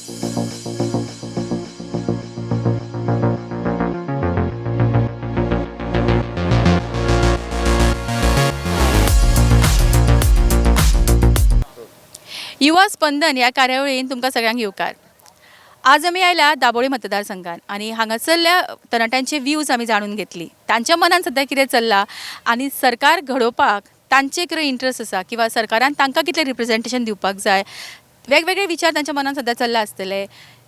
युवा स्पंदन ह्या कार्यावळीन तुमकां सगळ्यांक येवकार. आज आमी आयल्या दाबोळी मतदारसंघात आनी हांगासरल्या तरणाट्यांचे व्यूज आमी जाणून घेतली. तांच्या मनान सद्या कितें चल्लां आनी सरकार घडोवपाक तांचे कितें इंट्रस्ट आसा किंवा सरकारान तांकां कितलें रिप्रेजेंटेशन दिवपाक जाय, वेगवेगळे विचार तांच्या मनान सद्या चल्ला आसतले.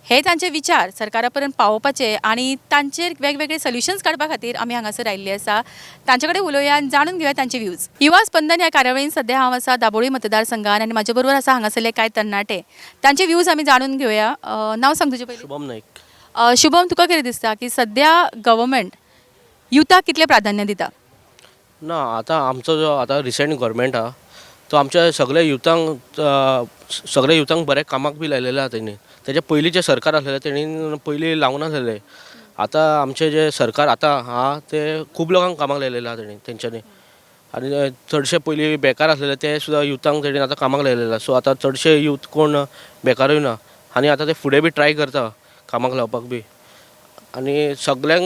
हे तांचे विचार सरकारा पर्यंत पावोवपाचे आनी तांचेर वेगवेगळे सोल्युशन्स काडपा खातीर आमी हांगासर आयिल्ले आसा. तांचे कडेन उलोवया आनी जाणून घेवया तांचे व्यूज. युवा स्पंदन ह्या कार्यावळीन सद्या हांव आसा दाबोळी मतदारसंघान आनी म्हाजे बरोबर आसा हांगासरले कांय तरणाटे. तांचे व्यूज आमी जाणून घेवया. नांव सांग तुजें पयलीं. शुभम नाईक. शुभम, तुका कितें दिसता की सद्या गव्हर्मेंट युथाक कितलें प्राधान्य दिता? ना, आतां आमचो जो आतां रिसंट गव्हर्मेंट आहा तो आमच्या सगल्या युथांक, सगल्या युथांक बरें कामाक बी लायलेलें आहा तेणी. तेजे पयलींचें सरकार आसलेलें तेणी पयलीं लावूंक नासलेलें. आतां आमचें जें सरकार आतां आहा तें खूब लोकांक कामाक लायलेलें आहा तेणी तेंच्यांनी. आनी चडशे पयलीं बेकार आसलेले ते सुद्दां युथांक तेणी आतां कामाक लायलेले आहा. सो आतां चडशे यूथ कोण बेकारूय ना आनी आतां ते फुडें बी ट्राय करता कामाक लावपाक बी. आनी सगल्यांक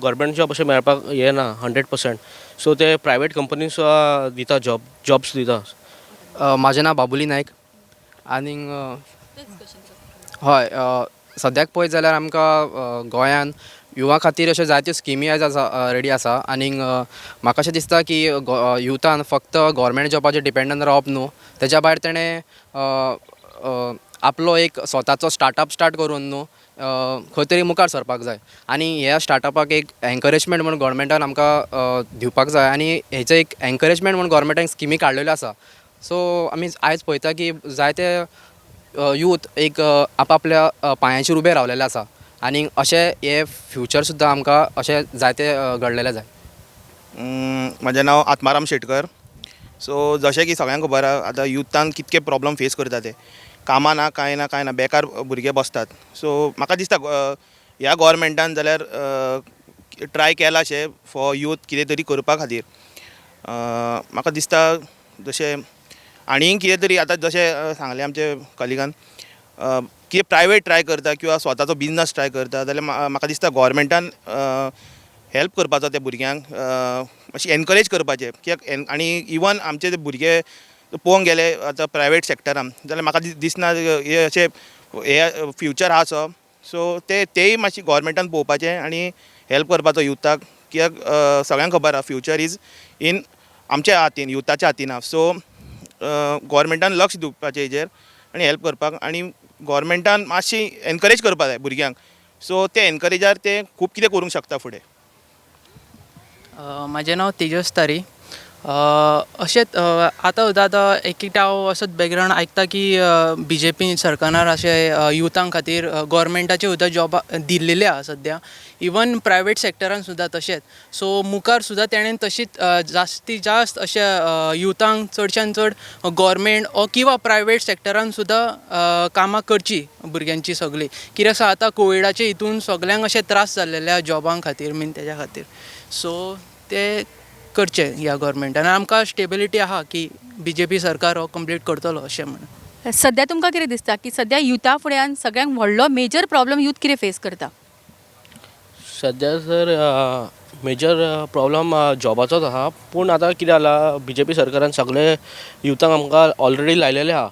गव्हर्मेंट जॉब अशें मेळपाक हें ना 100%. सो ते प्रायवेट कंपनी सुद्दां दिता जॉब, जॉब्स दिता. म्हाजें नांव बाबुली नायक आनीक हय, सद्याक पळयत जाल्यार आमकां गोंयान युवा खातीर अश्यो जायत्यो स्किमी आयज आसा, रेडी आसा. आनीक म्हाका अशें दिसता की युथान फक्त गोवोरमेंट जॉबाचेर डिपेंडंट रावप न्हू, तेज्या भायर तेणें आपलो एक स्वताचो स्टार्टअप स्टार्ट करून न्हू खंय तरी मुखार सरपाक जाय. आनी ह्या स्टार्टअपाक एक एनकरेजमेंट म्हूण गोवोरमेंटान आमकां दिवपाक जाय आनी हेचें एक एनकरेजमेंट म्हूण गोवोरमेंटान स्किमी काडलेल्यो आसा. सो आमी आयज पळयता की जायते यूथ एक आपआपल्या पांयाचेर उबे रावलेले आसा आनी अशें हे फ्युचर सुद्दां आमकां अशें जायते घडलेले जाय. म्हजें नांव आत्माराम शेटकर. सो जशें की सगळ्यांक खबर आहा, आतां युथान कितके प्रॉब्लम फेस करता ते, कामां ना, कांय ना, कांय ना, बेकार भुरगे बसतात. सो म्हाका दिसता ह्या गोवोरमेंटान जाल्यार ट्राय केलां शें फॉर यूथ कितें तरी करपा खातीर. म्हाका दिसता जशें आनी कितें तरी आतां जशें सांगलें आमचे कलिगान, कितें प्रायवेट ट्राय करता किंवा स्वताचो बिजनस ट्राय करता जाल्यार म्हाका दिसता गोवोरमेंटान हेल्प करपाचो त्या भुरग्यांक, मातशें एनकरेज करपाचें. कित्याक आनी इवन आमचे ते भुरगे पळोवंक गेले आतां प्रायवेट सॅक्टरान जाल्यार म्हाका दिसना हे अशें हे फ्युचर आहा असो. सो तेय मातशें गोवोरमेंटान पळोवपाचें आनी हेल्प करपाचो युथाक. कित्याक सगळ्यांक खबर आहा फ्युचर is in आमच्या हातीन, युथाच्या हातीन आहा. सो गोवोरमेंटान लक्ष दिवपाचें हेजेर आनी हेल्प करपाक, आनी गोवोरमेंटान मातशी एनकरेज करपाक जाय भुरग्यांक. सो ते एनकरेजार ते खूब कितें करूंक शकता फुडें. म्हाजें नांव तेजस तारी. अशेंच आतां सुद्दां आतां एक एकदां हांव असोच बॅकग्रावंड आयकता की बीजेपी सरकारान अशें युथां खातीर गोवोरमेंटाचे सुद्दां जॉबां दिल्लेले आहा सद्या, इवन प्रायवेट सॅक्टरान सुद्दां तशेंच. सो मुखार सुद्दां तेणेन तशीच जास्ती जास्त अशें युथांक चडशान चड गोवोरमेंट ओ किंवां प्रायवेट सॅक्टरान सुद्दां कामां करची भुरग्यांची सगळीं. कित्याक आसा आतां कोविडाचे हितून सगल्यांक अशें त्रास जाल्लेले आहा जॉबां खातीर बीन तेज्या खातीर. सो ते करचे ह्या गोवोरमेंटान. आमकां स्टेबिलिटी आहा की बीजेपी सरकार हो कंप्लीट करतलो अशें म्हणून. सद्या तुमकां कितें दिसता की सद्या युथा फुड्यान सगळ्यांत व्हडलो मेजर प्रॉब्लम यूथ कितें फेस करता? सद्या सर मेजर प्रॉब्लम जॉबाचोच आहा. पूण आतां कितें जालां, बीजेपी सरकारान सगळे युथांक आमकां ऑलरेडी लायलेले आहा.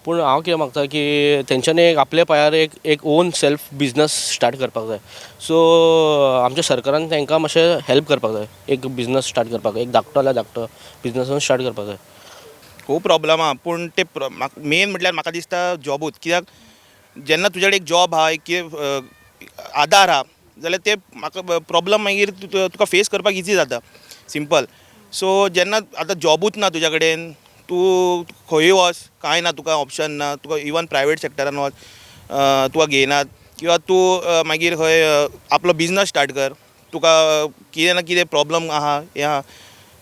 पूण हांव कितें मागता की तेंच्यांनी एक आपल्या पांयार एक एक ओन सेल्फ बिजनस स्टार्ट करपाक जाय. सो आमच्या सरकारान तांकां मातशें हेल्प करपाक जाय, एक बिजनस स्टार्ट करपाक, एक धाकटो जाल्यार धाकटो बिजनसूच स्टार्ट करपाक जाय. खूब प्रॉब्लम आहा, पूण ते मेन म्हटल्यार म्हाका दिसता जॉबूच. कित्याक जेन्ना तुजे कडेन एक जॉब आहा, एक कितें आदार आहा जाल्यार ते म्हाका प्रॉब्लम मागीर तुका फेस करपाक इजी जाता, सिंपल. सो जेन्ना आतां जॉबूच ना तुज्या कडेन, तूं खंयूय वच, कांय ना, तुका ऑप्शन ना, तुका इवन प्रायवेट सॅक्टरान वच तुका घेयनात, किंवा तूं मागीर खंय आपलो बिजनस स्टार्ट कर, तुका कितें ना कितें प्रॉब्लम आहा हें आहा.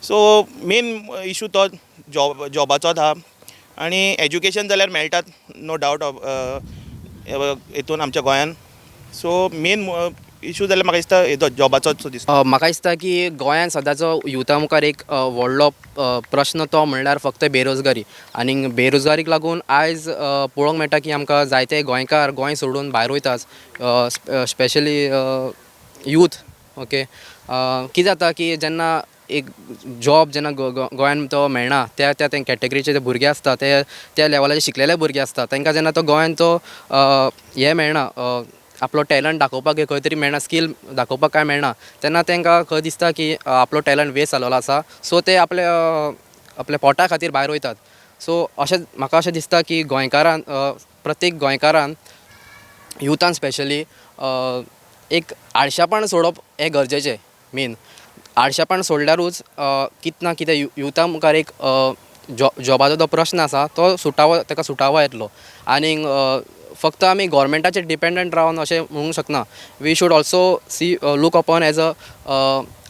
सो मेन इशू तो जॉबाचोच आहा. आनी एज्युकेशन जाल्यार मेळटात नो डावट हितून आमच्या गोंयान. So main इशू जाल्यार म्हाका दिसता हेजो जॉबाचोच सो दिसता. म्हाका दिसता की गोंयांत सदांचो युथा मुखार एक व्हडलो प्रस्न तो म्हणल्यार फक्त बेरोजगारी. आनी बेरोजगारीक लागून आयज पळोवंक मेळटा की आमकां जायते गोंयकार गोंय सोडून भायर वयतात, स्पेशली यूथ. ओके, कितें जाता की जेन्ना एक जॉब जेन्ना गोंयान तो मेळना, त्या त्या त्या कॅटेगरीचे जे भुरगे आसता, ते त्या लेवलाचे शिकलेले भुरगे आसता, तांकां जेन्ना तो गोंयान तो हें मेळना, आपलो टॅलंट दाखोवपाक खंय तरी मेळना, स्कील दाखोवपाक कांय मेळना, तेन्ना तांकां खंय दिसता की आपलो टॅलंट वेस्ट जालोलो आसा. सो ते आपले आपल्या पोटा खातीर भायर वयतात. सो अशें म्हाका अशें दिसता की गोंयकारान, प्रत्येक गोंयकारान, युथान स्पेशली एक आळशेपण सोडप हें गरजेचें. मेन आळशेपण सोडल्यारूच कितें ना कितें युथा मुखार एक जॉबाचो जो प्रस्न आसा तो सुटावो, ताका सुटावो येतलो. आनीक फक्त आमी गोवोरमेंटाचेर डिपेंडंट रावन अशें म्हणूंक शकना. We should also see look upon as a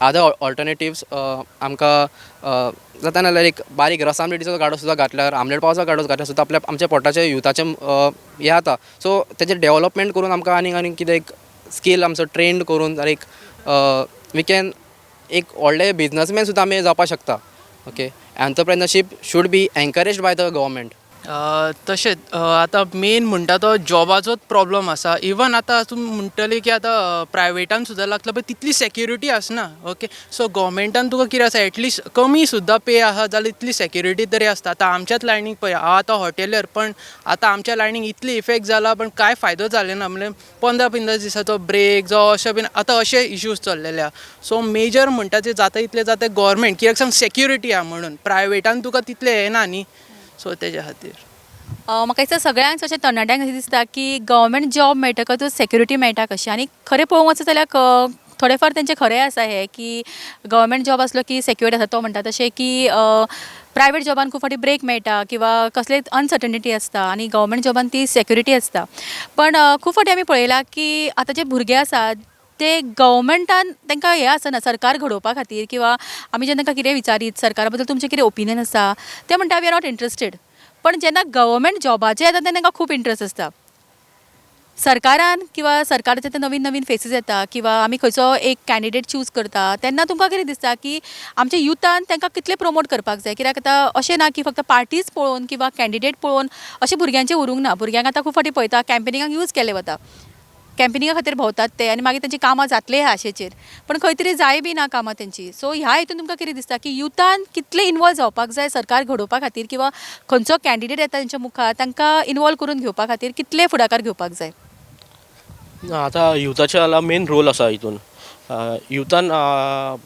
other alternatives. आमकां जाता नाल्यार एक बारीक रस आमलेटीचो गाडो सुद्दां घातल्यार, आमलेट पावचो गाडो घातल्यार सुद्दां आपल्या आमच्या पोटाचे युथाचें हें जाता. सो तेजें डेवलपमेंट करून आमकां आनीक आनीक कितें एक स्कील आमचो ट्रेंड करून जाल्यार एक we can एक व्हडले बिजनसमॅन सुद्दां आमी जावपाक शकता. Okay, entrepreneurship should be encouraged by the government. तशेंच आतां मेन म्हणटा तो जॉबाचोच प्रॉब्लम आसा. इवन आतां तुमी म्हणटले की आतां प्रायवेटान सुद्दां लागता, पण तितली सेक्युरिटी आसना. ओके, सो गोवमेंटान तुका कितें आसा, एटलिस्ट कमी सुद्दां पे आसा जाल्यार इतली सेक्युरिटी तरी आसता. आतां आमच्याच लायनीक पळय, हांव आतां हॉटेलर, पण आतां आमच्या लायनीक इतली इफेक्ट जाला, पण कांय फायदो जाले ना. म्हणल्यार 15-15 दिसाचो ब्रेक जावं अशें बीन आतां अशे इश्यूज चल्लेले आसा. सो मेजर म्हणटा ते जाता तितले जाता गोवोरमेंट, कित्याक सांग, सेक्युरिटी आहा म्हणून. प्रायवेटान तुका तितलें हें ना न्ही, सो तेज्या खातीर. म्हाका दिसता सगळ्यांक अशें तरणाट्यांक अशें दिसता की गव्हर्मेंट जॉब मेळटकच सेक्युरिटी मेळटा कशी. आनी खरें पळोवंक वचत जाल्यार थोडे फार तेंचें खरें आसा हें की गव्हर्मेंट जॉब आसलो की सेक्युर्ड आसा. तो म्हणटा तशें की प्रायवेट जॉबान खूब फावटी ब्रेक मेळटा किंवा कसलेच अनसर्टनिटी आसता आनी गव्हर्मेंट जॉबान ती सेक्युरिटी आसता. पण खूब फावटी आमी पळयलां की आतां जे भुरगे आसात ते गव्हर्मेंटान तांकां हें आसना सरकार घडोवपा खातीर, किंवा आमी जेन्ना तांकां कितें विचारीत सरकारा बद्दल तुमचें कितें ओपिनियन आसा, ते म्हणटा we are not interested. पण जेन्ना गव्हर्मेंट जॉबाचें येता तेन्ना तांकां खूब इंट्रस्ट आसता सरकारान, किंवा सरकाराचे ते नवीन नवीन फेसीस येता किंवा आमी खंयचो एक कॅन्डिडेट चूज करता तेन्ना तुमकां कितें दिसता की आमच्या युथान तांकां कितलें प्रमोट करपाक जाय? कित्याक आतां अशें ना की फक्त पार्टीज पळोवन किंवा कॅन्डिडेट पळोवन अशें भुरग्यांचें उरूंक ना. भुरग्यांक आतां खूब फावटी पळयता कॅम्पेनिंगाक यूज केलें वता, कॅम्पेनिंगा खातीर भोंवतात ते आनी मागीर तेंची कामां जातली ह्या आशेचेर, पण खंय तरी जाय बी ना कामां तेंची. सो ह्या हितून तुमकां कितें दिसता की युथान कितलें इनवॉल्व जावपाक जाय सरकार घडोवपा खातीर, किंवा खंयचो कॅन्डिडेट येता तेंच्या मुखार तांकां इनवॉल्व करून घेवपा खातीर कितले फुडाकार घेवपाक जाय? ना, आतां युथाचे जाल्यार मेन रोल आसा हितून. युथान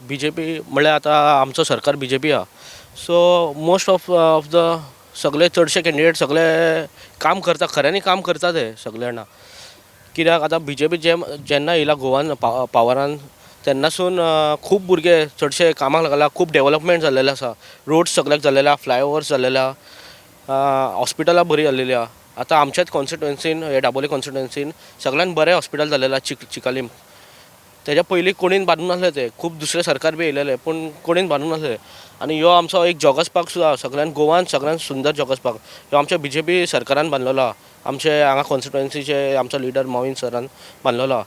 बीजेपी म्हणल्यार आतां आमचो सरकार बीजेपी आहा, so most of the सगळे चडशे कॅन्डिडेट सगळे काम करता, खऱ्यांनी काम करता ते सगळे जाणां. कित्याक आतां बीजेपी जे जेन्ना येयला गोवान पावरान तेन्नासून खूब भुरगे चडशे कामाक लागला, खूब डेवलपमेंट जाल्लेलें आसा, रोड्स सगल्याक जाल्लेले आहा, फ्लायओवर्स जाल्लेले आहा, हॉस्पिटलां बरीं जाल्लेलीं आहा. आतां आमच्याच कॉन्स्टिट्युएन्सीन, हे दाबोली कॉन्स्टिट्युएन्सीन सगळ्यान बरें हॉस्पिटल जाल्लेलें आहा चिकालीम. तेज्या पयलीं कोणीन बांदूंक नासलें तें, खूब दुसरें सरकार बी येयलेलें पूण कोणीन बांदूंक नासलें. आनी ह्यो आमचो एक जॉगर्स पार्क सुद्दां सगळ्यान गोवान सगळ्यान सुंदर जॉगर्स पार्क ह्यो आमच्या बीजेपी सरकारान बांदलेलो आहा, आमचे हांगा कॉन्स्टिट्युएन्सीचे आमचो लिडर मॉवीन सरान बांदलेलो आहा.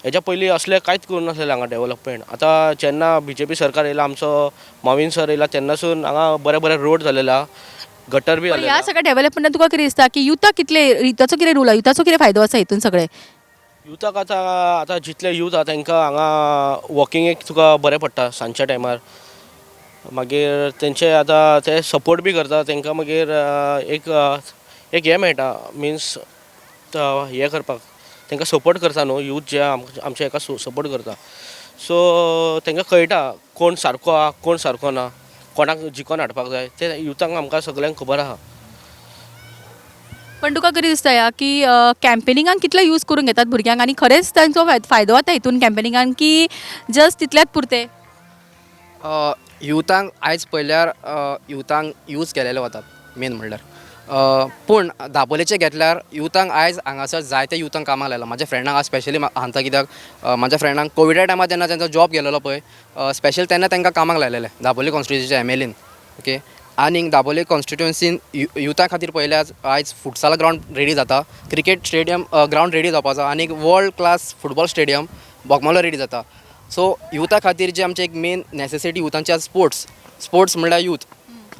हेज्या पयलीं असलें कांयच करूंक नासलेलें हांगा डेवलपमेंट. आतां जेन्ना बीजेपी सरकार येयलां, आमचो मॉवीन सर येयला, तेन्नासून हांगा बरे बरे रोड जाल्लेले आहा, गटर बी पण जाल्लेले ह्या आहा. सगळ्या डेव्हलपमेंटान तुका कितें दिसता की युथाक कितले, युथाचो कितें रोल आहा, युथाचो कितें फायदो आसा हितून सगळें? युथाक आतां आतां जितले यूथ आहा तांकां हांगा वॉकिंगेक तुका बरें पडटा सांजच्या टायमार. मागीर तेंचे आतां ते सपोर्ट बी करता तांकां, मागीर एक एक हें मेळटा, मिन्स हें करपाक तांकां सपोर्ट करता न्हू यूथ जे आमच्या हेका सपोर्ट करता. सो तांकां कळटा कोण सारको आहा कोण सारको ना, कोणाक जिकोन हाडपाक जाय ते युथांक आमकां सगल्यांक खबर आहा. पण तुका कितें दिसता ह्या की कॅम्पेनिंगान कितले यूज करून घेतात भुरग्यांक आनी खरेंच तांचो फायदो जाता हितून कॅम्पेनिंगान की जस्ट तितल्यात पुरते? युथांक आयज पळयल्यार युथांक यूज केलेले वतात मेन म्हणल्यार, पूण दाबोलेचें घेतल्यार युथांक आयज हांगासर जायते युथांक कामाक लायला. म्हाज्या फ्रेंडांक हांव स्पेशली सांगता, कित्याक म्हाज्या फ्रेंडांक कोविडा टायमार जेन्ना तेंचो जॉब गेलेलो पळय, स्पेशल तेन्ना तांकां कामाक लायलेलें दाबोली कॉन्स्टिट्युएन्सीच्या एमएलएन. ओके, आनीक दाबोली कॉन्स्टिट्युएन्सीन युथा खातीर पळयल्यार आयज फुटसाल ग्रावंड रेडी जाता, क्रिकेट स्टेडियम ग्रावंड रेडी जावपाचो, आनीक world class football stadium. Bogmalo ready जाता. सो युथा खातीर जे आमचे एक मेन नॅसेसिटी युथांचे स्पोर्ट्स, स्पोर्ट्स म्हणल्यार यूथ,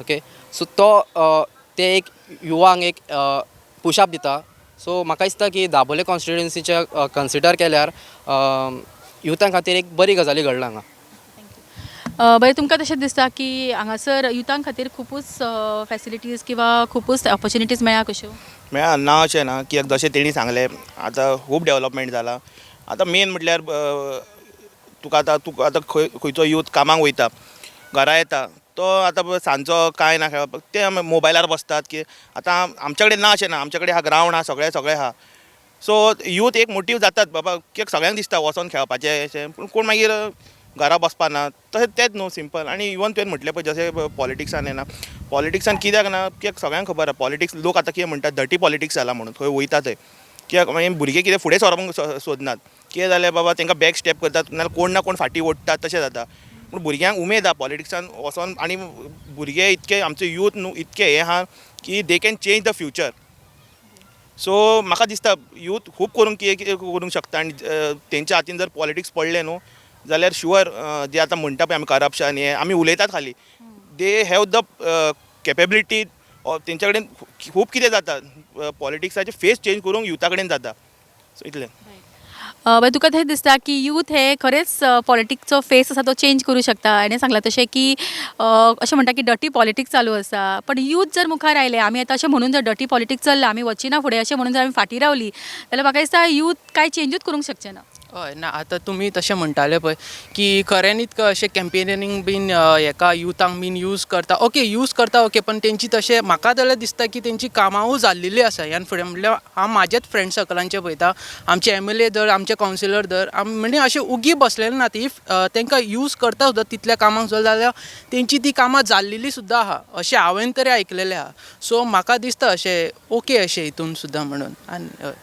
ओके. सो तो ते एक युवांक एक पुशअप दिता. सो म्हाका दिसता की दाबोले कॉन्स्टिट्युएन्सीचे कन्सिडर केल्यार युथा खातीर एक बरी गजाली घडला हांगा. बरें, तुमकां तशें दिसता की हांगासर युथां खातीर खुबूच फॅसिलिटीज किंवा खुबूच ऑपॉर्च्युनिटीज मेळ्ळा कश्यो? मेळ्ळा ना अशें ना, कित्याक जशें तेणी सांगलें, आतां खूब डेवलपमेंट जाला. आतां मेन म्हटल्यार तुका आतां खंय खंयचो यूथ कामाक वयता, घरा येता, तो आतां पळय सांजचो कांय ना खेळपाक, ते मोबायलार बसतात. की आतां आमच्या कडेन ना अशें ना, आमच्या कडेन आहा, ग्रावंड आहा, सगळें सगळें आहा. सो यूथ एक मोटीव जातात बाबा, कित्याक सगळ्यांक दिसता वचोन खेळपाचें अशें, पूण कोण मागीर घरा बसपा ना. तशें तेंच न्हू सिंपल. आनी इवन तुवें म्हटलें पळय जशें पॉलिटिक्सान येना, पॉलिटिक्सान कित्याक ना, कित्याक सगळ्यांक खबर आहा पॉलिटिक्स लोक आतां कितें म्हणटात, डर्टी पॉलिटिक्स जाला म्हणून खंय वयता थंय. कित्याक मागीर भुरगे कितें फुडें सरोंक सोदनात, कितें जालें बाबा तांकां बॅक स्टेप करतात, नाल्यार कोण ना कोण फाटीं ओडटात, तशें जाता. पूण भुरग्यांक उमेद आहा पॉलिटिक्सान वचोन, आनी भुरगे इतके आमचे यूथ न्हू इतके हें आहा की they can change the future. So म्हाका दिसता यूथ खूब करूंक कितें कितें करूंक शकता, आनी तेंच्या हातीन जर पॉलिटिक्स पडलें न्हू जाल्यार शुअर जे आतां म्हणटा पळय आमी करप्शन हें आमी उलयतात खाली, they have the capability, तेंच्या कडेन खूब कितें जाता पॉलिटिक्साचे, फेस चेंज करूंक युथा कडेन जाता. सो इतलें. बरें, तुका थंय दिसता की यूथ हे खरेंच पॉलिटिक्सचो फेस आसा तो चेंज करूं शकता? हाणें सांगलां तशें की अशें म्हणटा की डर्टी पॉलिटिक्स चालू आसा, पण यूथ जर मुखार आयले, आमी आतां अशें म्हणून जर डर्टी पॉलिटिक्स चल्ला, आमी वचिना फुडें अशें म्हणून जर आमी फाटीं रावली जाल्यार म्हाका दिसता यूथ कांय चेंजूच करूंक शकचे ना. हय, ना, आतां तुमी तशें म्हणटाले पळय की खऱ्यांनीच अशें कॅम्पेनिंग बीन हेका युथांक बीन यूज करता, ओके, यूज करता, ओके, पण तेंची तशें म्हाका जाल्यार दिसता की तेंची कामावूय जाल्लेली आसा ह्यान फुडें. म्हणल्यार हांव म्हाजेच फ्रेंड सर्कलांचे पळयता, आमचे एमएलए धर, आमचे कावन्सिलर धर, आमी म्हणजे अशें उगी बसलेले नात. If तांकां यूज करता सुद्दां तितल्या कामाक सुद्दां जाल्यार तेंची ती कामां जाल्लेली सुद्दां आहा, अशें हांवें तरी आयकलेलें आहा. सो म्हाका दिसता अशें ओके अशें हितून सुद्दां म्हणून आनी हय.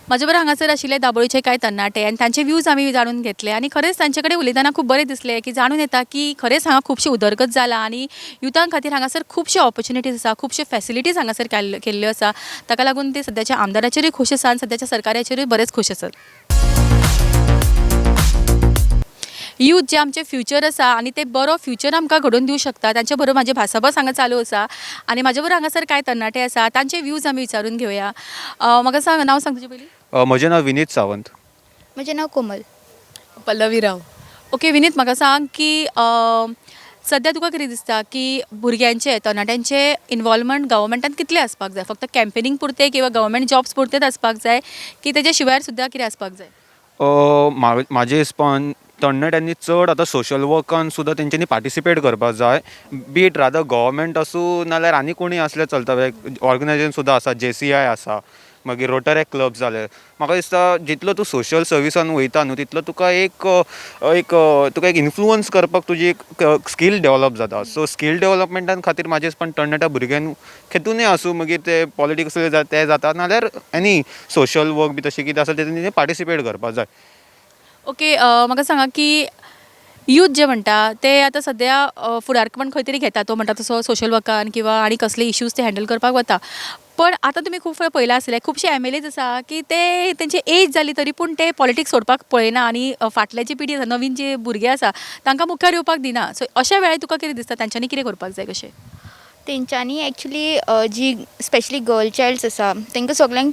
म्हाजे बरोबर हांगासर आशिल्ले दाबोळीचे कांय तरणाटे आनी तांचे व्यूज आमी जाणून घेतले आनी खरेंच तांचे कडेन उलयतना खूब बरें दिसलें की जाणून येता की खरेंच हांगा खुबशी उदरगत जाला आनी युथां खातीर हांगासर खुबशे ऑपॉर्च्युनिटीज आसा, खुबश्यो फॅसिलिटीज हांगासर केल्ल्यो आसा. ताका लागून ते सद्याच्या आमदाराचेरूय खूश आसा आनी सद्याच्या सरकाराचेरूय बरेच खूश आसात. यूथ जे आमचे फ्युचर आसा आनी ते बरो फ्युचर आमकां घडोवन दिवंक शकता. तांचे बरोबर म्हाजी भासाभास हांगा चालू आसा आनी म्हाजे बरोबर हांगासर कांय तरणाटे आसा, तांचे व्यूज आमी विचारून घेवया. म्हाका सांग, नांव सांग तुजें पयलीं. म्हजें नांव विनीत सावंत. म्हजें नांव कोमल. पल्लवी राव. ओके विनीत, म्हाका सांग की सद्या तुका कितें दिसता की भुरग्यांचे, तरणाट्यांचे इनवॉल्वमेंट गव्हर्मेंटान कितलें आसपाक जाय? फक्त कॅम्पेनींग पुरतें किंवा गव्हर्मेंट जॉब्स पुरतेंच आसपाक जाय की तेज्या शिवाय सुद्दां कितें आसपाक जाय? म्हाजे हिसपान तरणाट्यांनी चड आतां सोशल वर्कान सुद्दां तेंच्यांनी पार्टिसिपेट करपाक जाय. बी it rather government आसूं नाल्यार आनी कोणूय आसल्यार चलता. ऑर्गनायजेशन सुद्दां आसा, जेसीआय आसा, मागीर रोटरी क्लब जाले. म्हाका दिसता जितलो तूं सोशल सर्विसान वयता न्हू तितलो तुका एक इन्फ्लुअन्स करपाक तुजी एक स्कील डेवलप जाता. सो स्कील डेवलपमेंटान खातीर म्हाजे हिसपान तरणाट्या भुरग्यांक खेतूनय आसूं, मागीर ते पॉलिटिक्स ते जाता नाल्यार एनी सोशल वर्क बी तशें कितें आसा तेतून पार्टिसिपेट करपाक जाय. ओके, म्हाका सांगा की यूथ जे म्हणटा ते आतां सद्या फुडारपण खंय तरी घेता, तो म्हणटा तसो सोशल वर्कान किंवा आनी कसले इश्यूज ते हँडल करपाक वता, पण आतां तुमी खूब फावट पळयलां आसतलें खुबशे एमएलएज आसा की ते तेंची एज जाली तरी पूण ते पॉलिटिक्स सोडपाक पळयना आनी फाटले जी पिढी आसा, नवीन जे भुरगे आसा तांकां मुखार येवपाक दिना. सो अशा वेळार तुका कितें दिसता तांच्यांनी कितें करपाक जाय कशें? तेंच्यांनी एक्चुली जी स्पेशली गर्ल चायल्ड्स आसा तांकां सगल्यांक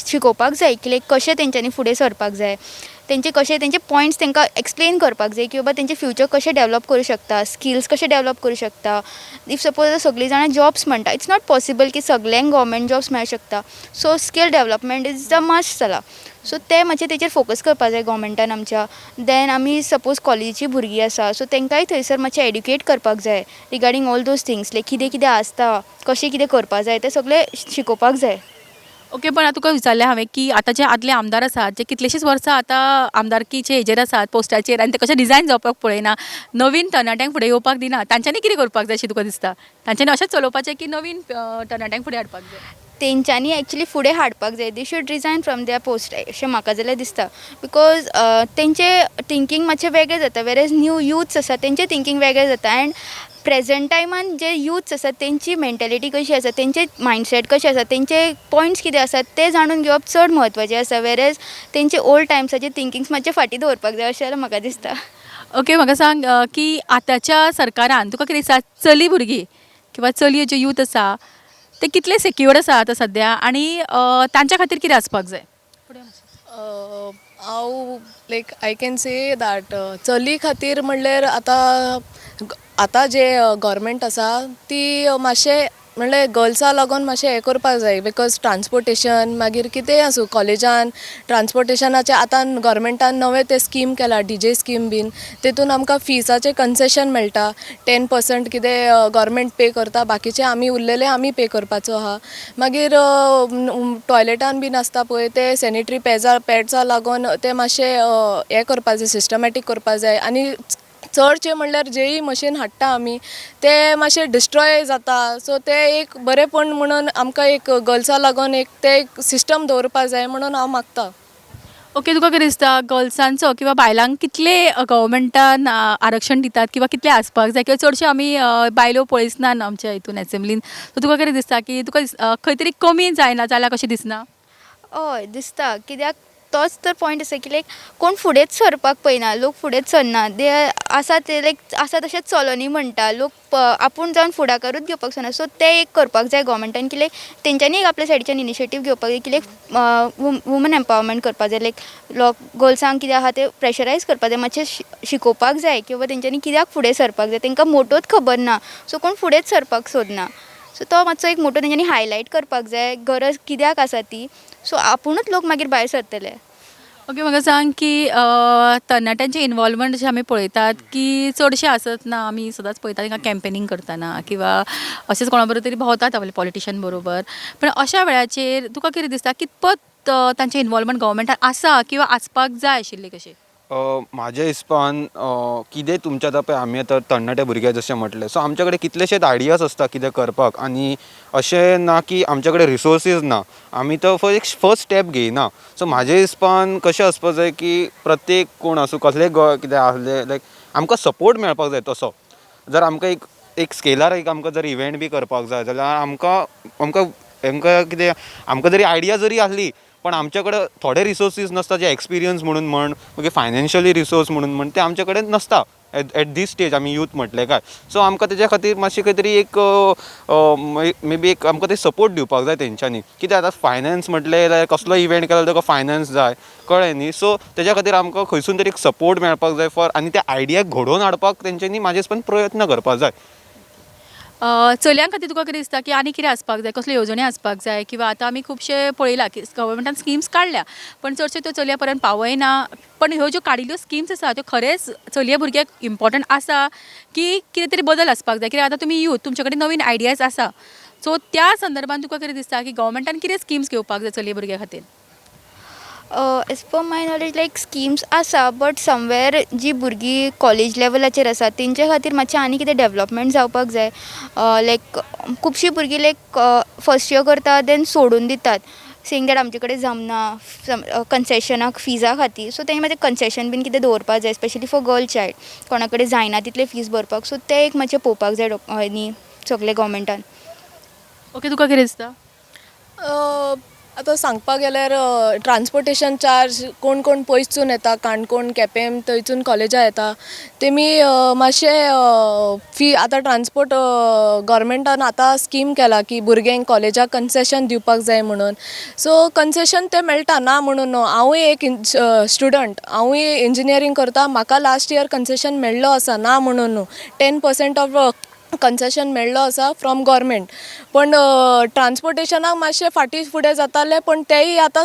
शिकोवपाक जाय की लायक कशें तेंच्यांनी फुडें सरपाक जाय, तेंचे कशें तेंचे पॉयंट्स तांकां एक्सप्लेन करपाक जाय की बाबा तेंचे फ्युचर कशें डेवलप करूं शकता, स्किल्स कशें डेवलप करूं शकता. If suppose सगळीं जाणां जॉब्स म्हणटा, it's not possible की सगल्यांक गव्हर्मेंट जॉब्स मेळूंक शकता. So skill development is the must जाला. सो ते मातशें तेचेर फोकस करपाक जाय गव्हर्मेंटान आमच्या. देन आमी सपोज कॉलेजीची भुरगीं आसा, सो तांकांय थंयसर मातशें एड्युकेट करपाक जाय regarding all those things, like कितें कितें आसता, कशें कितें करपाक जाय, तें सगळें शिकोवपाक जाय. ओके, पण आतां तुका विचारलें हांवें की आतां जे आदले आमदार आसात जे कितलेशेच वर्सां आतां आमदारकीचे हेजेर आसात, पोस्टाचेर, आनी ते कशें रिजायन जावपाक पळयना, नवीन तरणाट्यांक फुडें येवपाक दिना, तांच्यांनी कितें करपाक जाय अशें तुका दिसता? तांच्यांनी अशेंच चलोवपाचें की नवीन तरणाट्यांक फुडें हाडपाक जाय? तेंच्यांनी एक्चुली फुडें हाडपाक जाय. They should resign from their post अशें म्हाका जाल्यार दिसता, because तेंचे थिंकींग मातशें वेगळें जाता, वेरएज न्यू युथ्स आसा तेंचें थिंकींग वेगळें जाता. एंड प्रेजेंट टायमान जे युथ्स आसा तेंची मेंटेलिटी कशी आसा, तेंचे मायंडसेट कशें आसा, तेंचे पॉयंट्स कितें आसात ते जाणून घेवप चड म्हत्वाचें आसा, वेरएज तेंचे ओल्ड टायम्साचे थिंकिंग्स मातशें फाटीं दवरपाक जाय अशें जाल्यार म्हाका दिसता. ओके, म्हाका सांग की आतांच्या सरकारान तुका कितें दिसता, चली भुरगीं किंवा चलयो ज्यो यूथ आसा ते कितले सेक्युअर आसा आतां सद्या आनी तांच्या खातीर कितें आसपाक जाय? हांव like I can say that चली खातीर म्हणल्यार आतां आतां जे गोवोरमेंट आसा ती मातशें म्हणल्यार गर्ल्सा लागून मातशें हें करपाक जाय, because transportation मागीर कितेंय आसूं कॉलेजान ट्रांसपोर्टेशनाचें आतां गोवोरमेंटान नवें तें स्कीम केलां, डीजे स्कीम बीन, तेतून आमकां फिजाचें कन्सेशन मेळटा, 10% कितें गोवोरमेंट पे करता, बाकीचें आमी उरलेलें आमी पे करपाचो आहा. मागीर टॉयलेटान बीन आसता पळय ते सॅनिटरी पॅड्सा लागून ते मातशें हें करपा जाय, सिस्टमॅटीक करपा जाय. आनी चडशें म्हणल्यार जेई मशीन हाडटा आमी ते मातशे डिस्ट्रॉय जाता, सो ते एक बरेंपण म्हणून आमकां एक गर्ल्सा लागून एक ते एक सिस्टम दवरपा जाय म्हणून हांव मागता. ओके, तुका कितें दिसता, गर्ल्सांचो किंवा बायलांक कितले गव्हर्मेंटान आरक्षण दितात किंवा कितले आसपाक जाय, किंवा चडश्यो आमी बायलो पळयच ना आमच्या हितून एसेंब्लीन, सो तुका कितें दिसता की तुका खंय तरी कमी जायना जाल्या कशें दिसना? हय, दिसता, कित्याक तोच तर पॉयंट आसा की लायक कोण फुडेंच सरपाक पळयना, लोक फुडेंच सरना, ते आसा ते लायक आसा तशेंच चलोनी म्हणटा लोक, आपूण जावन फुडाकारूच घेवपाक सोदना. सो तें एक करपाक जाय गोवोरमेंटान की लायक तेंच्यांनी एक आपल्या सायडीच्यान इनिशिएटीव घेवपाक जाय की लायक वुमन एम्पावरमेंट करपाक जाय, लायक लोक गर्ल्सांक कितें आहा तें प्रेशरायज करपाक जाय, मातशें शिकोवपाक जाय की बाबा तेंच्यांनी कित्याक फुडें सरपाक जाय. तांकां मोटोच खबर ना, सो कोण फुडेंच सरपाक सोदना. सो तो मातसो एक मोटो तेंच्यांनी हायलायट करपाक जाय, गरज कित्याक आसा ती, सो आपुणूच लोक मागीर भायर सरतले. ओके, म्हाका सांग की तरणाट्यांचें इनवॉल्वमेंट अशें आमी पळयतात की चडशें आसत ना, आमी सदांच पळयतात तांकां कॅम्पेनींग करतना किंवा अशेंच कोणा बरोबर तरी भोंवतात आपले पॉलिटिशन बरोबर, पण अशा वेळाचेर तुका कितें दिसता, कितपत तांचें इनवॉल्वमेंट गव्हर्मेंटान आसा किंवा आसपाक जाय आशिल्लें कशें? म्हाज्या हिसपान कितें तुमच्या आतां पळय आमी आतां तरणाटे भुरगे जशें म्हटलें, सो आमच्या कडेन कितलेशेच आयडियाज आसता कितें करपाक, आनी अशें ना की आमच्या कडेन रिसोर्सीस ना, आमी तो एक फर्स्ट स्टेप घेयना. सो म्हाज्या हिसपान कशें आसपाक जाय की प्रत्येक कोण आसूं कसलेय कितें आसलें लायक आमकां सपोर्ट मेळपाक जाय तसो. जर आमकां एक स्केलार एक आमकां जर इवेंट बी करपाक जाय जाल्यार आमकां आमकां आमकां कितें आमकां जरी आयडिया जरी आसली पण आमच्या कडेन थोडे रिसोर्सीस नासता, जे एक्सपिरियन्स म्हणून म्हण मागीर फायनान्शियली रिसोर्स म्हणून म्हण ते आमच्या कडेन नासता एट दीस स्टेज आमी यूथ म्हटलें काय. सो आमकां तेज्या खातीर मातशें खंय तरी एक मे बी एक आमकां ते सपोर्ट दिवपाक जाय तेंच्यांनी. कित्याक आतां फायनान्स म्हटलें जाल्यार कसलो इवेंट केलो ताका फायनान्स जाय, कळ्ळें न्ही. सो तेज्या खातीर आमकां खंयसून तरी एक सपोर्ट मेळपाक जाय फॉर, आनी त्या आयडियाक घडोवन हाडपाक तेंच्यांनी म्हाजे हिसपान प्रयत्न करपाक जाय. चलयां खातीर तुका कितें दिसता की आनी कितें आसपाक जाय, कसल्यो येवजण्यो आसपाक जाय, किंवा आतां आमी खुबशे पळयलां की गव्हर्मेंटान स्किम्स काडल्या पण चडश्यो त्यो चलयां पर्यंत पावयना, पण ह्यो ज्यो काडिल्ल्यो स्किम्स आसा त्यो खरेंच चलये भुरग्याक इम्पोर्टंट आसा की कितें तरी बदल आसपाक जाय, कित्याक आतां तुमी यूथ तुमचे कडेन नवीन आयडियाज आसा, सो त्या संदर्भान तुका कितें दिसता की गव्हर्मेंटान कितें स्किम्स घेवपाक जाय चलये भुरग्यां खातीर? As per my knowledge like schemes आसा, बट समवेर जी भुरगीं कॉलेज लेवलाचेर आसा तेंच्या खातीर मातशें आनी कितें डेवलपमेंट जावपाक जाय. लायक खुबशीं भुरगीं लायक फर्स्ट इयर करता देन सोडून दितात, सेईंग that आमचे कडेन जमना कन्सेशनाक फिजा खातीर. सो तेंचे मातशें कन्सेशन बीन कितें दवरपाक जाय, स्पेशली फॉर गर्ल चायल्ड, कोणा कडेन जायना तितले फीज भरपाक, सो तें एक मातशें पळोवपाक जाय न्ही सगलें गव्हर्मेंटान. ओके, तुका कितें दिसता? आतां सांगपाक गेल्यार ट्रांसपोर्टेशन चार्ज कोण कोण पयसून येता, काणकोण केपें थंयसून कॉलेजा येता, तेमी मातशें फी आतां ट्रांसपोर्ट गव्हर्मेंटान आतां स्कीम केला की भुरग्यांक कॉलेजाक कन्सेशन दिवपाक जाय म्हणून, सो कन्सेशन तें मेळटा ना म्हणून न्हू. हांवूय एक स्टुडंट, हांवूय इंजिनियरींग करता, म्हाका लास्ट इयर कन्सेशन मेळ्ळो आसा, ना म्हणून न्हू, 10% ऑफ कन्सेशन मेळ्ळो आसा फ्रॉम गव्हर्मेंट, पण ट्रांसपोर्टेशनाक मातशें फाटीं फुडें जातालें, पण तेंय आतां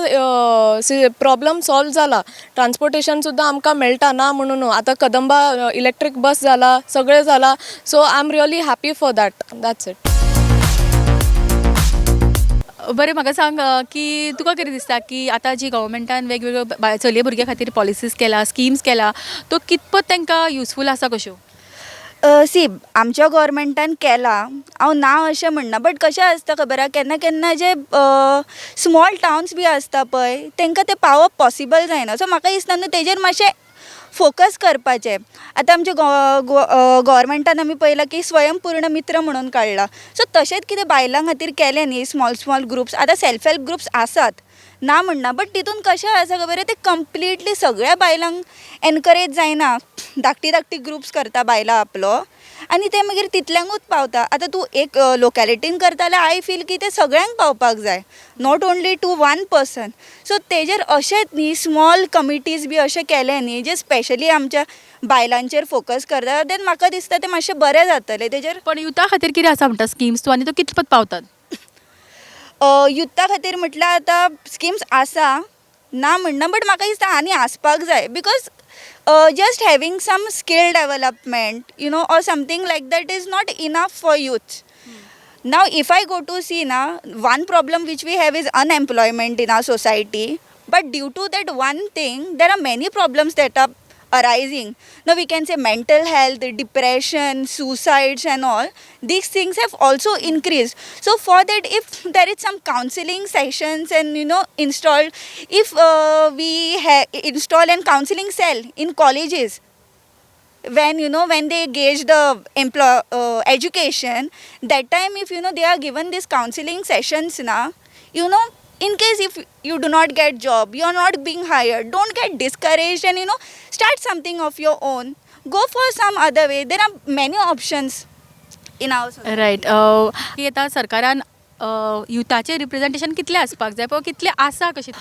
प्रॉब्लम सॉल्व जाला, ट्रांसपोर्टेशन सुद्दां आमकां मेळटा ना म्हणून न्हू. आतां कदंबा इलेक्ट्रीक बस जाला, सगळें जाला, so I am really happy for that, that's it. बरें, म्हाका सांग की तुका कितें दिसता की आतां जी गव्हर्मेंटान वेगवेगळ्यो चलये भुरग्यां खातीर पॉलिसीज केला, स्किम्स केला, त्यो कितपत तांकां युजफूल आसा कश्यो? सी, आमच्या गोवोरमेंटान केलां, हांव ना अशें म्हणना, बट कशें आसता खबर आहा, केन्ना केन्ना जे स्मॉल टावन्स बी आसता पळय, तांकां तें पावप पॉसिबल जायना. सो म्हाका दिसता न्हू तेजेर मातशें फोकस करपाचें. आतां आमच्या गोवोरमेंटान आमी पळयलां की स्वयंपूर्ण मित्र म्हणून काडला. सो तशेंच कितें बायलां खातीर केलें न्ही, स्मॉल स्मॉल ग्रुप्स. आतां सेल्फ हेल्प ग्रुप्स आसात, ना म्हणना, बट तितून कशें आसा खबर आहा, ते कंप्लिटली सगळ्या बायलांक एनकरेज जायना. धाकटी धाकटी ग्रुप्स करता बायलां आपलो आनी ते मागीर तितल्यांकूच पावता. आतां तूं एक लोकेलिटीन करता जाल्यार I feel की ते सगळ्यांक पावपाक जाय, not only to one person. So तेजेर अशेंच न्ही स्मॉल कमिटीज बी अशें केलें न्ही, जे स्पेशली आमच्या बायलांचेर फोकस करता, देन म्हाका दिसता तें मातशें बरें जातलें तेजेर. पण युथा खातीर कितें आसा म्हणटा स्किम्स तूं आनी त्यो कितपत पावतात? युथा खातीर म्हटल्यार आतां स्किम्स आसा, ना म्हणना, बट म्हाका दिसता आनी आसपाक जाय, because just having some skill development or something like that is not enough for youth. Now, if I go to see na, one problem which we have is unemployment in our society. But due to that one thing, there are many problems that are arising. Now, we can say mental health, depression, suicides, and all. These things have also increased. So, for that, if there is some counseling sessions and installed, if we install an counseling cell in colleges, when you know when they gauge the education, that time if they are given these counseling sessions na, in case if you do not get job, you are not being hired, don't get discouraged and start something of your own, go for some other way. There are many options in our society. Right, की आतां सरकारान युथाचें representation कितलें आसपाक जाय, पळय कितलें आसा कशें?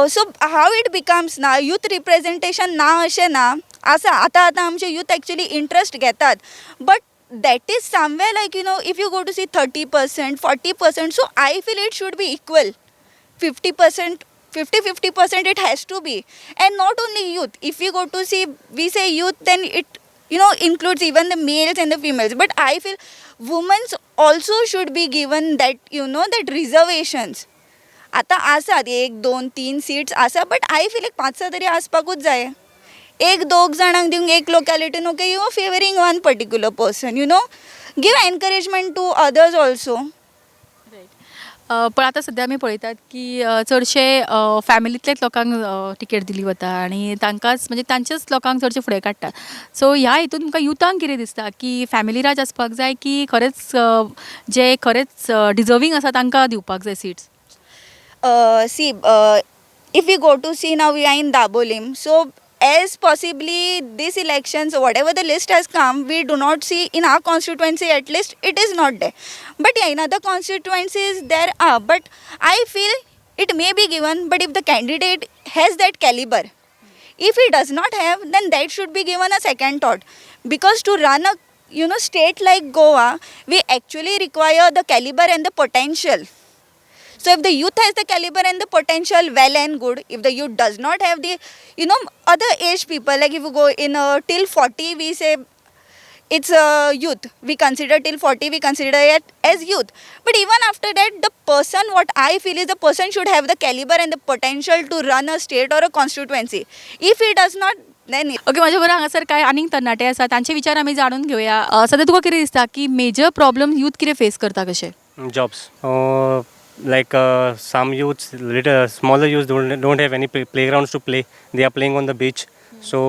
So how it becomes ना, youth representation ना अशें ना, आसा. आतां आतां आमचे youth actually interest घेतात, but that is somewhere like if you go to see 30%, 40%. So I feel it should be equal, 50%, 50 50% it has to be. And not only youth, if we go to see, we say youth, then it includes even the males and the females, but I feel women's also should be given that reservations. आतां आसात एक दोन तीन seats आसा, but I feel एक पांच स तरी आसपाकूच जाय. एक दोग जाणांक दिवंक एक लोकेलिटीन, okay, you are favouring one particular person. Give encouragement to others also. पण आतां सद्या आमी पळयतात की चडशे फॅमिलींतल्याच लोकांक टिकेट दिली वता आनी तांकांच, म्हणजे तांच्याच लोकांक चडशे फुडें काडटात. सो ह्या हितून तुमकां युथांक कितें दिसता की फॅमिली राज आसपाक जाय की खरेंच जे खरेंच डिजर्वींग आसा तांकां दिवपाक जाय seats? See, if we go to see, now we are in Dabolim. So, as possibly this elections, whatever the list has come, we do not see in our constituency, at least it is not there. But yeah, in other constituencies there are. But I feel it may be given, but if the candidate has that caliber, if he does not have, then that should be given a second thought. Because to run a state like Goa, we actually require the caliber and the potential. So if the youth has the caliber and the potential, well and good. If the youth does not have the, other age people, like if you go in till 40, we say it's a youth. We consider till 40, we consider it as youth. But even after that, the person, what I feel is the person should have the caliber and the potential to run a state or a constituency. If he does not, then okay, म्हाज्या बरोबर हांगासर कांय आनीक तरणाटे आसा, तांचे विचार आमी जाणून घेवया. सद्या तुका कितें दिसता की मेजर प्रॉब्लम यूथ कितें फेस करता कशें? Jobs, like some youths, little smaller youths don't have any playgrounds to play. They are playing on the beach, so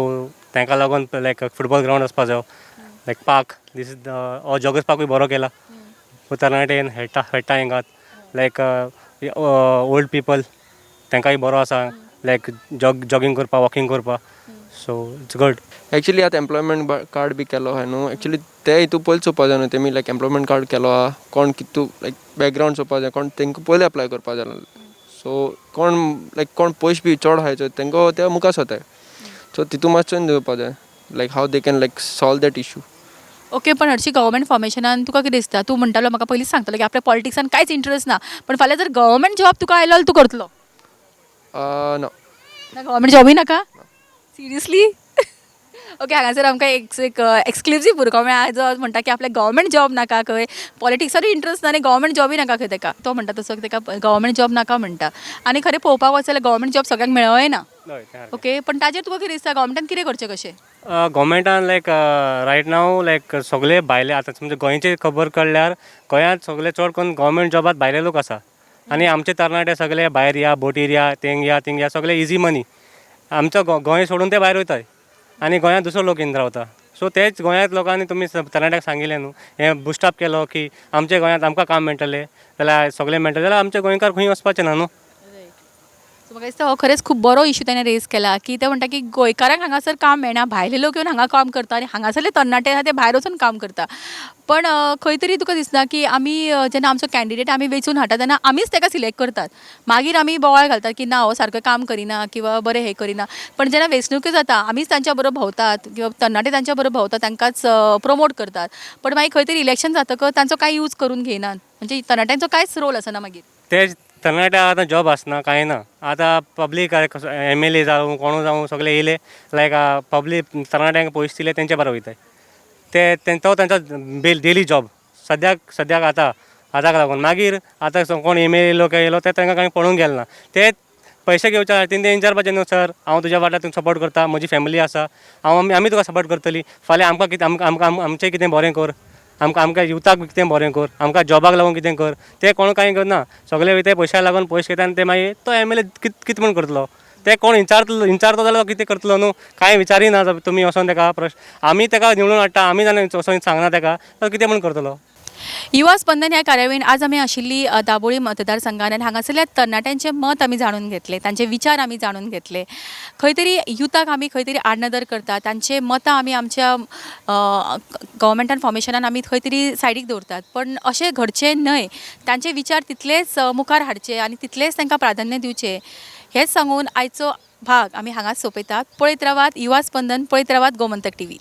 तांकां लागून लायक फुटबॉल ग्राउंड आसपा जायो, लायक park, this is the or joggers पार्कूय बरो केला. तरणाटे खेळटा खेळटा हिंगात. लायक ओल्ड पिपल तांकांय बरो आसा, लायक जॉगींग करपाक, वॉकिंग करपाक. So it's good. Actually आतां एम्प्लॉयमेंट कार्ड बी केलो आहा न्हू, एक्चुली ते हितू पयलीं चोवपा जाय न्हू. तेमी लायक एम्प्लॉयमेंट कार्ड केलो आहा, कोण कितू लायक बॅकग्रावंड चोवपा जाय, कोण तेंकां पयलीं एप्लाय करपा जाय. सो कोण लायक कोण पयशे बी चड आहाय चोय, तेंकां ते मुखार सरताय. सो तितू मातशें चेंज दिवपा जाय, like how they can like solve that issue. Okay, पण हरशीं गव्हर्मेंट फॉर्मेशनान तुका कितें दिसता? तूं म्हणटालो, म्हाका पयलींच सांगतालो की आपल्या पॉलिटिक्सान कांयच इंट्रस्ट ना, पण फाल्यां जर गव्हर्मेंट जॉब तुका आयलो जाल्यार तूं करतलो? ना. ना, गव्हर्मेंट जॉबूय नाका? सिरियसली? ओके, हांगासर आमकां एक एक एक्सक्लुजीव भुरगो मेळ्ळा जो म्हणटा की आपल्याक गव्हर्मेंट जॉब नाका खंय, पॉलिटिक्सानूय इंट्रस्ट ना आनी गव्हर्मेंट जॉबूय नाका खंय तेका. तो म्हणटा तसो ताका गव्हर्मेंट जॉब नाका म्हणटा. आनी खरें पळोवपाक वचत जाल्यार गव्हर्मेंट जॉब सगळ्यांक मेळोय ना. हय, तें सारकें. ओके, पण ताजेर तुका कितें दिसता, गव्हर्मेंटान कितें करचें कशें? गव्हर्मेंटान लायक रायट नाव लायक सगळे भायले, आतां समजा गोंयची खबर काडल्यार गोंयांत सगळे चड करून गव्हर्मेंट जॉबात भायले लोक आसा आनी आमचे तरणाटे सगळे भायर या, बोटीर या, थिंग या, थिंग या, सगळे इजी मनी. आमचो गोंय सोडून ते भायर वयताय आनी गोंयांत दुसरो लोक येवन रावता. सो तेच गोंयांत लोकांनी तुमी तरणाट्यांक सांगिल्लें न्हू, हें बुस्टअप केलो की आमच्या गोंयांत आमकां काम मेळटलें जाल्यार सगळें मेळटलें जाल्यार आमचे गोंयकार खंय वचपाचे ना न्हू. सो म्हाका दिसता हो खरेंच खूब बरो इशू ताणें रेज केला की ते म्हणटा की गोंयकारांक हांगासर काम मेळना, भायले लोक येवन हांगा काम करता आनी हांगासरले तरणाटे आसा ते भायर वचून काम करता. पण खंय तरी तुका दिसना की आमी जेन्ना आमचो कॅन्डिडेट आमी वेंचून हाडटा तेन्ना आमीच ताका सिलेक्ट करतात, मागीर आमी बोवाळ घालतात की ना हो सारको काम करिना किंवा बरें हें करिना. पण जेन्ना वेंचणुक्यो जाता आमीच तांच्या बरोबर भोंवतात किंवा तरणाटे तांच्या बरोबर भोंवतात, तांकांच प्रमोट करतात, पण मागीर खंय तरी इलेक्शन जातकच तांचो कांय यूज करून घेयनात, म्हणजे तरणाट्यांचो कांयच रोल आसना मागीर. तेच तरणाट्यांक आतां जॉब आसना, कांय ना. आतां पब्लीक एमएलए जावं कोणू जावं सगळे येयले लायक पब्लीक तरणाट्यांक पयशे दिले तेंच्या बरोबर वयताय ते, तो तांचो डेली जॉब सद्याक सद्याक आतां आतांक लागून. मागीर आतां कोण एमएलए येयलो काय येयलो ते तांकां कांय पडूंक गेले ना. ते पयशे घेवच्या खातीर ते विचारपाचें न्हू, सर हांव तुज्या वाट्याक तुका सपोर्ट करता, म्हजी फॅमिली आसा, हांव आमी तुका सपोर्ट करतली, फाल्यां आमकां कितें आमकां आमकां आमचें कितें बरें कर, आमकां आमकां युथाक कितें बरें कर, आमकां जॉबाक लागून कितें कर. ते कोण कांय करना, सगळे वयता पयशाक लागून, पयशे घेता आनी ते मागीर तो एमएलए कित कित म्हूण करतलो? ते कोण विचारतलो विचारतो जाल्यार कितें करतलो न्हू? कांय विचारिना तुमी वचोन तेका प्रश्न. आमी तेका निवडून हाडटा, आमी जाल्यार वचोन सांगना तेका, तो कितें म्हूण करतलो? युवा स्पंदन ह्या कार्यावळीन आज आमी आशिल्ली दाबोळी मतदारसंघान आनी हांगासरल्या तरणाट्यांचें मत आमी जाणून घेतलें, तांचे विचार आमी जाणून घेतले. खंय तरी युथाक आमी खंय तरी आडनदर करतात, तांचे मतां आमी आमच्या गव्हर्मेंटान फॉर्मेशनान आमी खंय तरी सायडीक दवरतात, पण अशें घडचें न्हय. तांचे विचार तितलेच मुखार हाडचे आनी तितलेंच तांकां प्राधान्य दिवचें, हेंच सांगून आयचो भाग आमी हांगाच सोंपयतात. पळयत रावात युवा स्पंदन, पळयत रावात गोमंतक टीव्ही.